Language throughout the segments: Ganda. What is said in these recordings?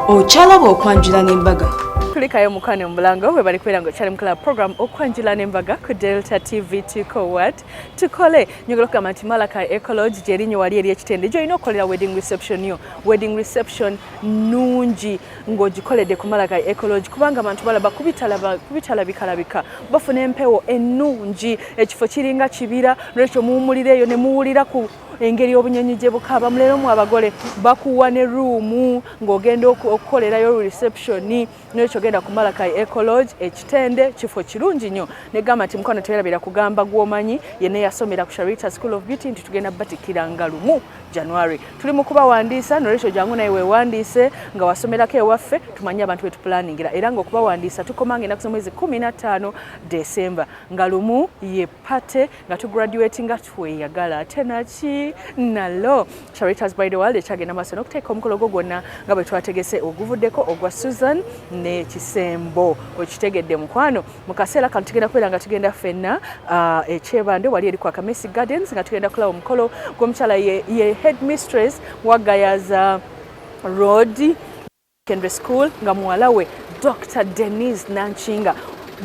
Okyalaba okwanjula n'embaga. Kulikayo mukwano mubulango we bali kubeera nga okyali mukola program okwanjula n'embaga ku Delta TV. Tukowat tukole nyogera okugamba nti Malakai Ecology gyerinyo wali eri ekitende gyolina okukolera wedding reception yo. Wedding reception nungi ng'ogikoledde ku Malakai Ecology kubanga abantu balaba kubitalabikalabika, bafuna empewo ennungi, ekifo kiringa kibira, nolwekyo muwumulira eyo ne muwulira ku engeri obunyonyi gye bukaaba. Muleero mu abagole bakuwa ne ruumu ng'ogenda okukolerayo reception, nolwekyo genda ku Malakai Ecology ekitende, kifo kirungi nnyo. Negamba nti mukwano teyerabira kugamba gw'omanyi yenna yasomera ku Sharita School of Beauty nti tugenda batikira nga 1 January tuli mu kubawandiisa, nolwekyo jangu naye weewandiise nga wasomerako ewaffe, tumanye abantu betupulaningira. Era nga okubawandiisa tukomanga ennaku z'omwezi 15 December, nga 1 ye party nga tugraduate nga tweyagala ate naki nalo. Charitas by the World ekyagenda maaso n'okuteeka omukolo gwo gwonna nga bwe twategese oguvuddeko ogwa Susan ne Kisembo. Okitegedde mukwano, mu kaseera kano tugenda kubeera nga tugenda ffenna ekyebando wali eri ku Akamesi Gardens nga tugenda kulaba omukolo gw'omukyala ye headmistress wa Gayaza Road Secondary School nga muwala we Dr. Denise Nankinga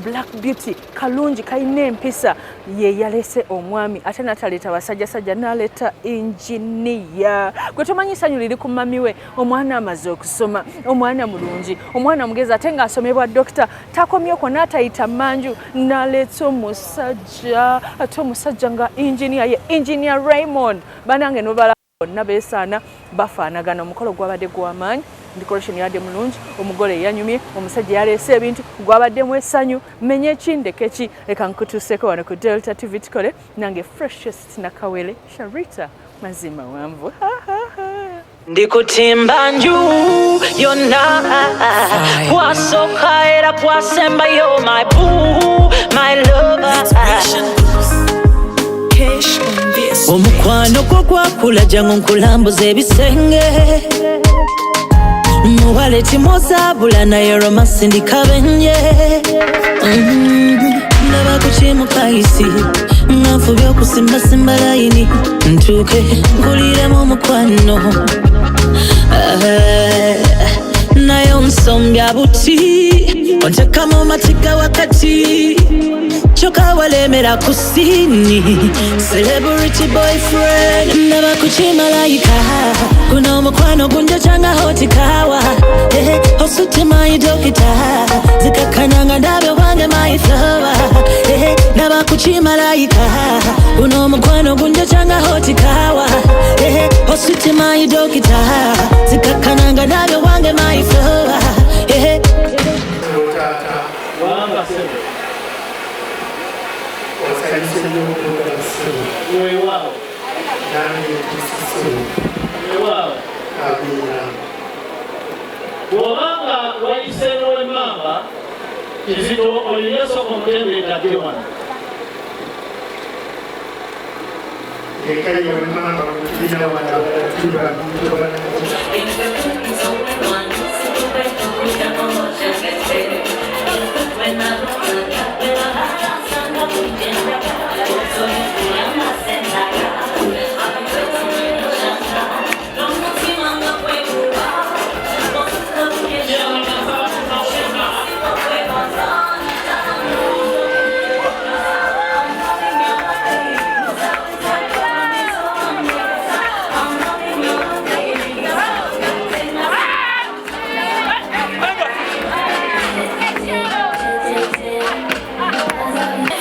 Black Beauty kalungi kalina empisa ye yalese omwami ate nataleeta basajjasajja naleeta engineer gwe tomanyi essanyu liri ku mami we. Omwana amaze okusoma, omwana mulungi, omwana mugezi ate ng'asomebwa dokita. Takomye okwo n'atayita manju n'aleeta omusajja ate omusajja nga engineer ye Engineer Raymond. Banange nobala bonna beesaana bafaanagana. Omukolo gwabadde gw'amaanyi, decoration yabadde mulungi, omugole yanyumye, omusajja yaleese ebintu, gwabaddemu essanyu. Menye ki ndeke ki, leka nkutuuseeko wano ku Delta TV tukole nange freshest nakawere Sharita mazima wanvu. Ndikutimba nju yonna kwasoka era kwasembayo, my boo, my lover. Omukwano gwo gwakula, jangu nkulambuza ebisenge muwale timozabula naye romance ndikabenye. Ndaba kukimukaisi nga nfubye okusimbasimba layini ntuuke nkuliremu omukwano. Eh, naye onsombya buti ontekamu matiga wakati kyokka walemera ku scene, celebrity boyfriend. Ndaba kukimalayika guno omukwano gunjokyanga hot kawa. Eh, osuti my doctor zikakkananga ndabye wange my flower. Eh, ndaba kukimalayika guno omukwano gunjokyanga hot kawa. Eh, osuti my doctor zikakkananga ndabye wange my flower. Eh, Taata. Wanga ssebo. Osanyuse nnyo okukola, ssebo. Weewaawo. Nange ntisise. Weewaawo. Amiina. Bw'obanga wayise n'owemmamba Kizito, olina sooka omutembeetadde wano. Eka yewemmamba mutulina wano, abalala tuli babiri obanaki.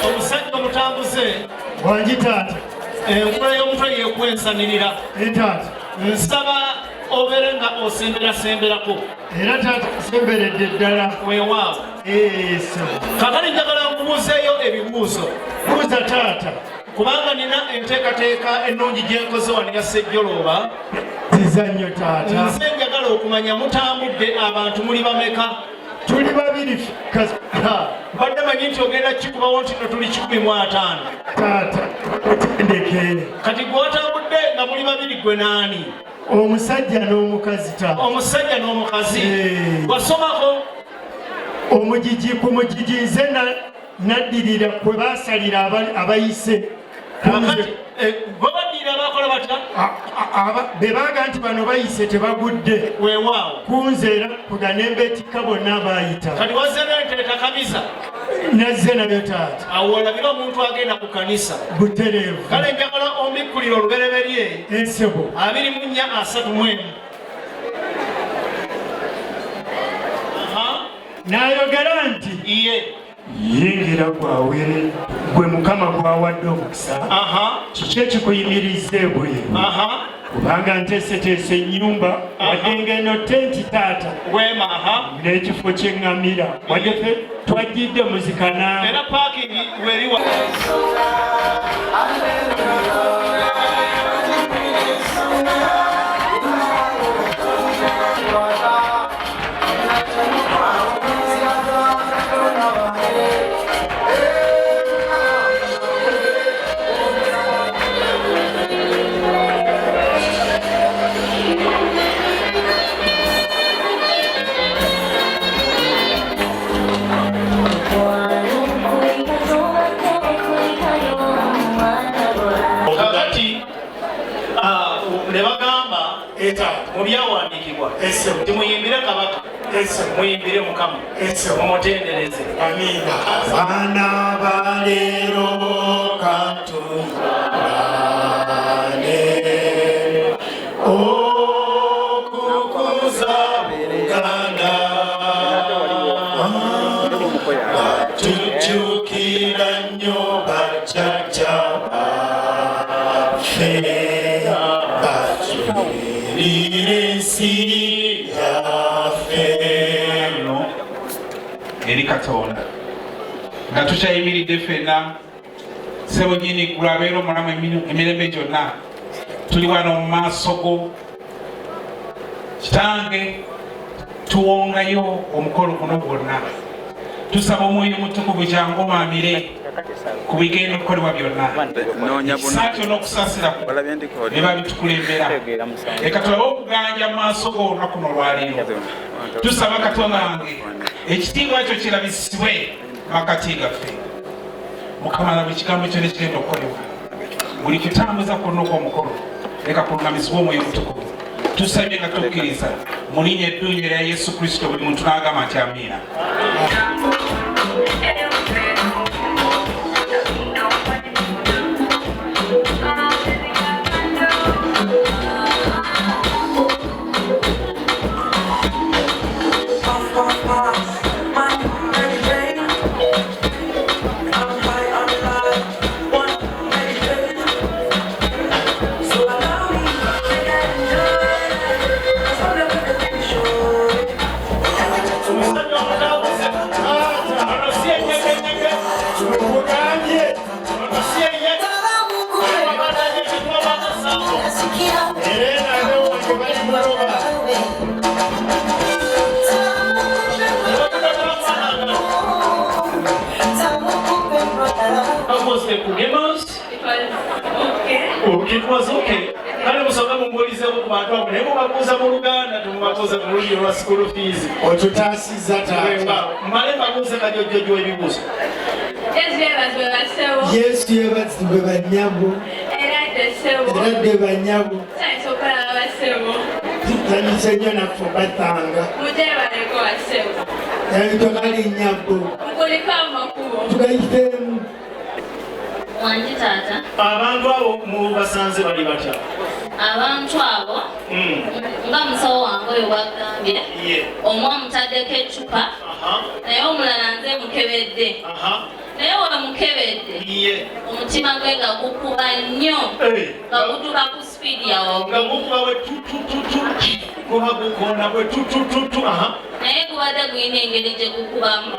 Omusajja omutambuze. Wangi taata. Enkula y'omutwe yekwensanirira. Taata. Nsaba obeere nga osemberasemberako. Era taata nsemberedde ddala. Weewaawo. Ssebo. Kakati njagala nkubuuzeeyo ebibuuzo. Buuza taata. Kubanga nina enteekateeka ennungi gye nkoze wano ya Sejjolooba. Ziza nnyo taata. Nze njagala okumanya mutambudde abantu muli bameka? Tuli babiri ka. Mbadde manyi nti ogenda kikubawo nti no tuli 150. Taata otendeke. Kati gwe watambudde nga muli babiri, gwe naani? Omusajja n'omukazi taata. Omusajja n'omukazi. Eh. Wasomako? Omugigi ku mugigi, nze naddirira kwe baasalira abayise. Kakati gwe baddirira. Abalinnyirira bakola batya? Be baga nti bano bayise tebagudde. Weewaawo. Kunze era kuga ne mbeetikka bonna baayita. Kati wazze n'ente etakamisa. Nazze nayo taata. Awo olabira omuntu agenda ku kanisa. Butereevu. Kale njagala ombikkulire olubereberye. Ensebo. 24 31. N'ayogera nti Iye. Yingira gwawere gwe Mukama gwawadde omukisa. Kiki ekikuyimirizza ebweru? Kubanga nteeseteese ennyumba, wadde ng'eno tenti taata Weema, aha. N'ekifo ky'eŋŋamira, wadde ffe twajjidde muzikana. Era parking weriwa. Kakati ne bagamba mu byawandiikibwa nti muyimbire kabaka, muyimbire Mukama, mumutendereze. Amiina. Baana baleero katulane okukuza Buganda, tujjukira nnyo bajjajja baffe batulirira ensi yaffe. Eno eri Katonda nga tukyayimiridde ffenna. Ssebo nyini ggulu abeera omulamu emirembe gyonna, tuli wano mu maaso go Kitange, tuwongayo omukolo guno gwonna. Tusaba Omwoyo Omutukuvu kyangu omaamire ku bigenda okukolebwa byonna. Ekisa kyo n'okusaasira ku biba bitukulembera. Leka tulabe okuganja mu maaso go olunaku n'olwaleero. Tusaba Katonda wange ekitiibwa kyo kirabisibwe makati gaffe. Mukama, laba ekigambo kyo nekigenda okukolebwa. Buli kutambuza kwonna okw'omukolo leka kulungamizibwe Omwoyo Omutukuvu. Tusabye nga tukkiriza mu linnya eddungi erya Yesu Kristo. Buli muntu n'agamba nti amiina. Omusajja omutabuze ono si enyegenyege. Mugambye. Ono si enye. Era eno abewange bali muloba. How was the Kugemas? It was okay. Oh, it was okay. Kale musooke mumbuulizeeko ku bantu abo, naye mubabuuza mu Luganda, temubabuuza mu lulimi lwa school fees. Otutaasizza taata. Mmale mbabuuze kajojjojo ebibuuzo. Yesu yeebazibwe bassebo. Yesu yeebazibwe bannyabo. Era dde ssebo. Era dde bannyabo. Tusanyusa okulaba bassebo. Tusanyuse nnyo naffe obatanga. Mujebaleko bassebo. Tokali nnyabo. Mukuliko amakubo. Tugayiteemu. Wangi taata. Abantu abo mubasanze bali batya? Abantu abo, nga musawo wange oyo bwagambye, omu amutaddeko eccupa, naye omulala nze mukebedde, naye we mukebedde omutima gwe nga gukuba nnyo, nga gutuuka ku sipiidi yawo. Nga gukuba bwe tutututu, guba gukoona bwe tutututu, aha. Naye gubadde gulina engeri gye gukubamu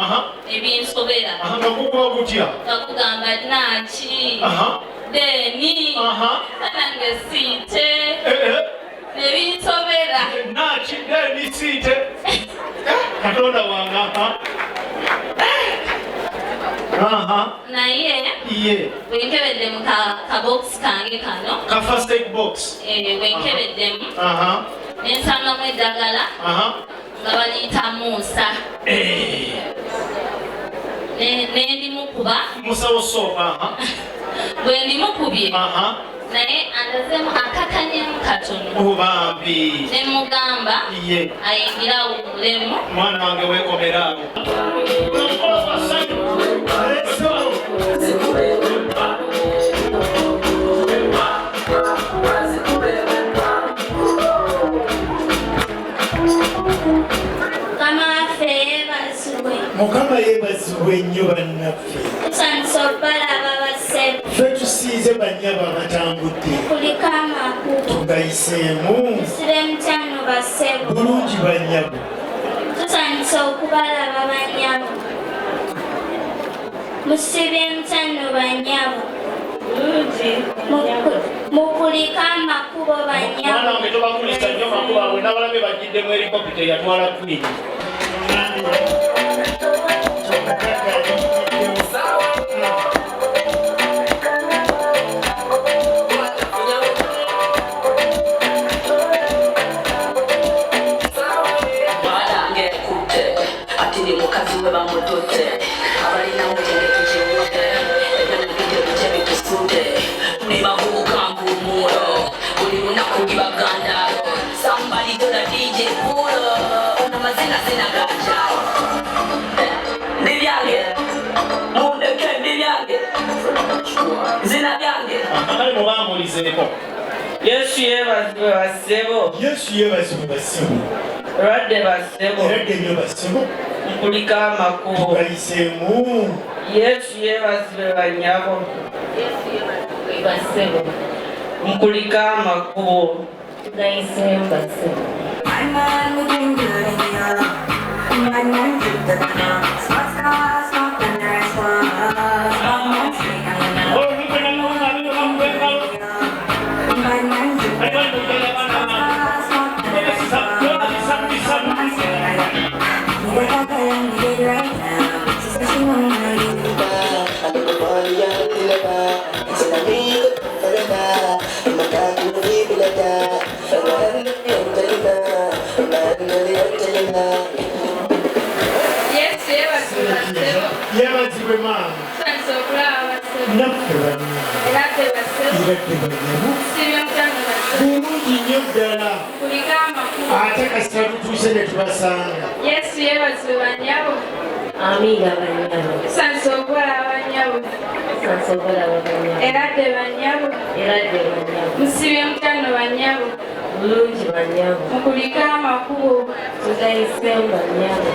ebinsobera. Aha, nga gukuba gutya? Nga gugamba naki deni nange siite nebinsobera. Naki deni siite, Katonda wange, aha aha. Naye bwenkebedde mu kabokisi kange kano, Ka first aid box. Bwenkebeddemu nensangamu eddagala nga baliyita Musa. Nendimukuba. Musawo soap, aha. Bwe ndimukubye, Naye andazeemu akakanyemu katono. Oh, bambi. Ne mugamba ayingira awummulemu. Mwana wange weekomera awo. Mukama waffe yeebazibwe. Mukama yeebazibwe nnyo bannaffe. Tusanyuse okubalaba bassebo. Ffe tusiize bannyabo abatambudde. Kuliko amakubo. Tugayiseemu. Tusibe mutano bassebo. Bulungi bannyabo. Tusanyuse okubalaba bannyabo. Musibye mutano bannyabo. Mukulike amakubo bannyabo. Mwana wange tobakulisa nnyo makubo abo n'abalabe bajjiddemu helikopita eyatwala Queen. Kale mubambulizeeko. Yesu yeebazibwe bassebo. Yesu yeebazibwe bassebo. Eradde bassebo. Eradde nnyo bassebo. Nkuliko amakubo. Tugayiseemu. Yesu yeebazibwe bannyabo. Yesu yeebazibwe bassebo. Nkuliko amakubo. Tugayiseemu bassebo. Yesu yeebazibwe bassebo. Yeebazibwe maama. Tusanyuse okulaba bassebo. Naffe bannyabo. Eradde bassebo. Eradde bannyabo. Tusibye mutano bassebo. Bulungi nnyo ddala. Kuliko amakubo. Ate kasita tutuuse ne tubasanga. Yesu yeebazibwe bannyabo. Amiina bannyabo. Tusanyuse okulaba bannyabo. Tusanyuse okulaba bannyabo. Eradde bannyabo. Eradde bannyabo. Musibye mutano bannyabo. Bulungi bannyabo. Mukulike amakubo. Tugayiseemu bannyabo.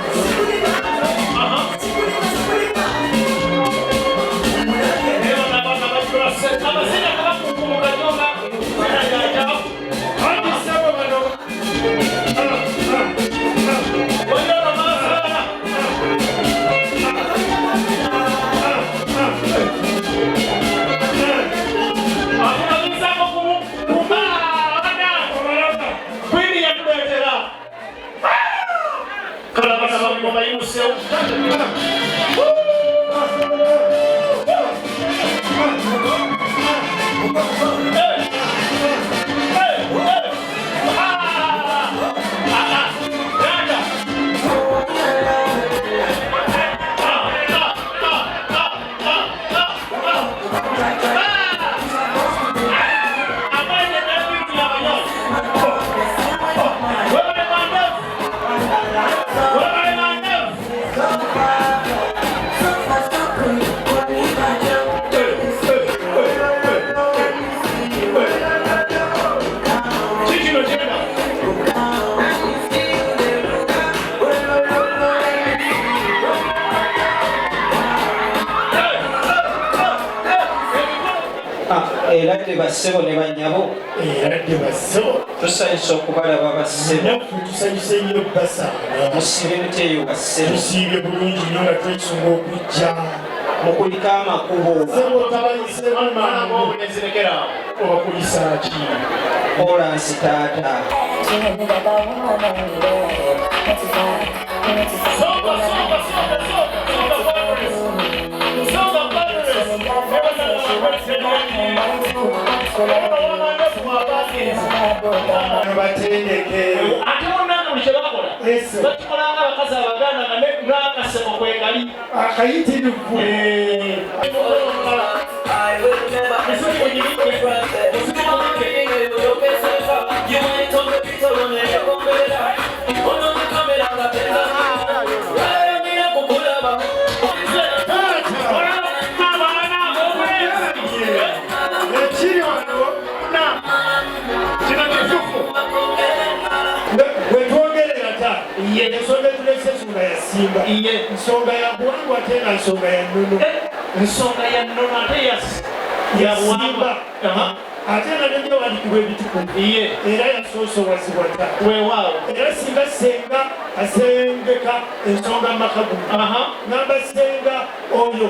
Eradde bassebo ne bannyabo. Eradde bassebo. Tusanyuse okubalaba bassebo. Naffe tusanyuse nnyo basanga. Musibe muteeyo bassebo. Tusiibye bulungi nnyo nga twesunga okujja. Mukulike amakubo. Ssebo tabayise mangu. Obakulisa ki? Kolansi taata. Batendeke. Ate munnange buli kye bakola bakikola nga abakazi Abaganda nga n'akaseko kwe kali. Akayitirivu. Ensonga etulese ensonga ya Simba, nsonga ya buwangwa ate nga nsonga ya nnono. Nsonga ya nnono ate ya Simba ate nga nebyawandiikibwa ebitukuvu era yasoosowazibwa ta. Weewaawo. Era singa senga asengeka ensonga mu maka guno, namba senga oyo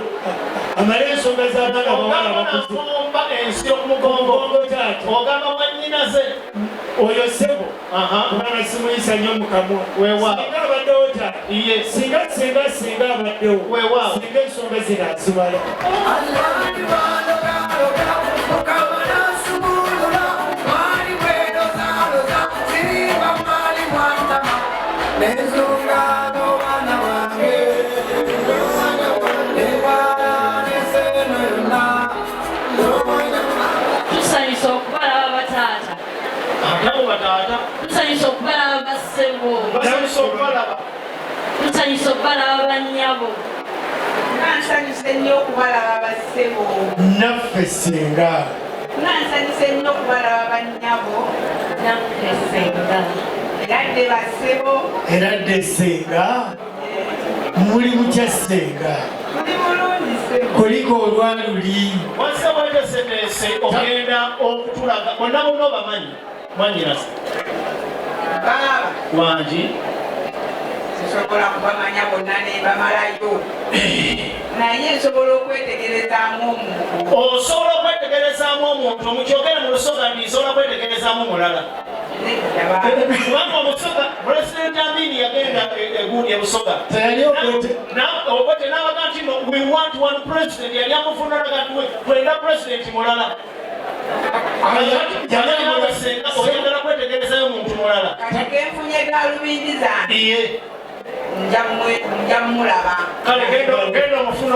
amale ensonga z'abaana abawala abakuze ogamba ensi okumugongo taata ogamba mwannyinaze oyo ssebo kubanga simuyisa nnyo mu kamwa. Singa abaddewo taata, singa senga singa abaddewo, singa ensonga zino azimala. Tusanyusa okubalaba bataata. Ate bataata. Tusanyusa okubalaba bassebo. Basanyusa okubalaba. Tusanyusa okubalaba bannyabo. Nga nsanyuse nnyo okubalaba bassebo. Naffe senga. Nga nsanyuse nnyo okubalaba bannyabo. Naffe senga. Era dde bassebo. Era dde senga. Muli mutya senga? Muli bulungi ssebo. Kuliko olwaluli. Wazze weeteeseteese ogenda okutulaga bonna bonna obamanyi mwannyinaze. Baaba. Wangi. Sisobola kubamanya bonna ne mbamalayo. Naye nsobola okwetegerezaamu omuntu. Osobola okwetegerezaamu omuntu omukyogere mu Lusoga nti nsobola kwetegerezaamu mulala. Kubanga Omusoga Pulezidenti Amini yagenda egundi e Busoga. Obote n'abaga nti no we want one president, yali amuvuunanaga nti twenda pulezidenti mulala. Oyagala oyagala kwetegerezayo omuntu mulala. Kati kenfunye gaalubindi zange. Iye. Nja mmulaba. Kale genda omufuna.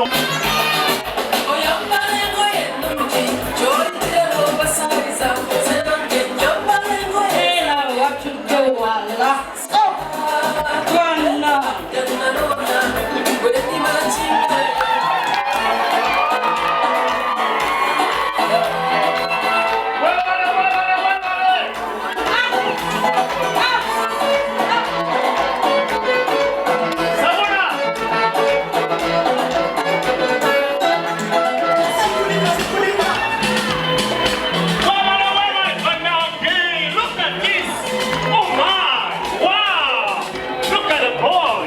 Oyambala engoye ennungi gy'oyitira n'obasaabiza senange nyambala engoye era watudde wala twana. Look at this! Oh my! Wow! Look at the boy!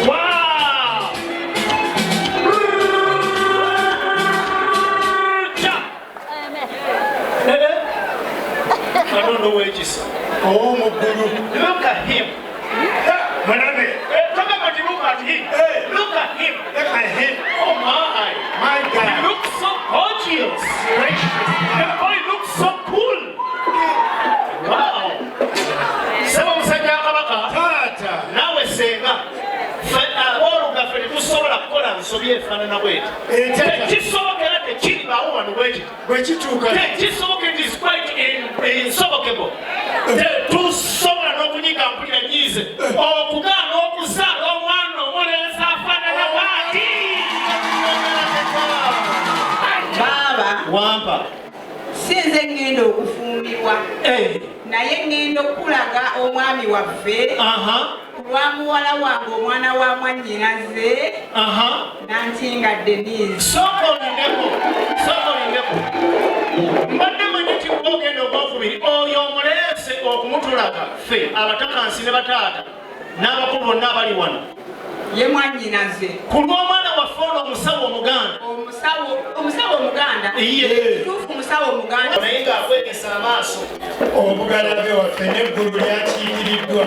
Wow! Katonda ow'ekisa. Ow'omuggulu. Look at him. Mulabe. Togamba nti look at him. Look at him. Look at him. Oh my! My God. He looks so gorgeous. The boy looks so cool. Wow! Ssebo omusajja wa Kabaka. Taata. Naawe senga. Ffe aboolugaffe tetusobola kukola nsobi efaanana bweti. Tekisoboka era tekiribaawo wano bwe kiti. Bwe kituuka. Tekisoboka, it is quite insobokable. Tetusobola n'okunyiga mpulira nyiize okugaana okuzaala omwana omulenzi afaanana bw'ati. Baaba. Wampa. Si nze ŋŋenda okufumbirwa. Naye ŋŋenda okulaga omwami waffe. Ku lwa muwala wange omwana wa mwannyinaze. Nantinga Denise. Sooka olindeko, sooka olindeko. Mbadde manyi nti ogenda ogwokubiri oyo omuleese okumutulaga ffe abatakansi ne bataata n'abakulu bonna abali wano. Ye mwannyinaze. Ku lw'omwana waffe ono omusawo omuganda. Omusawo omuganda. Iye. Kituufu musawo omuganda. Naye ng'akwegesa amaaso. Obugalabe waffe n'eggulu lyakiikiriddwa.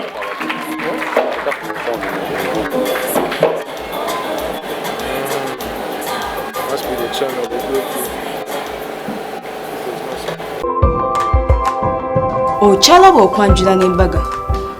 Must be the channel we go to. Okyalaba okwanjula n'embaga.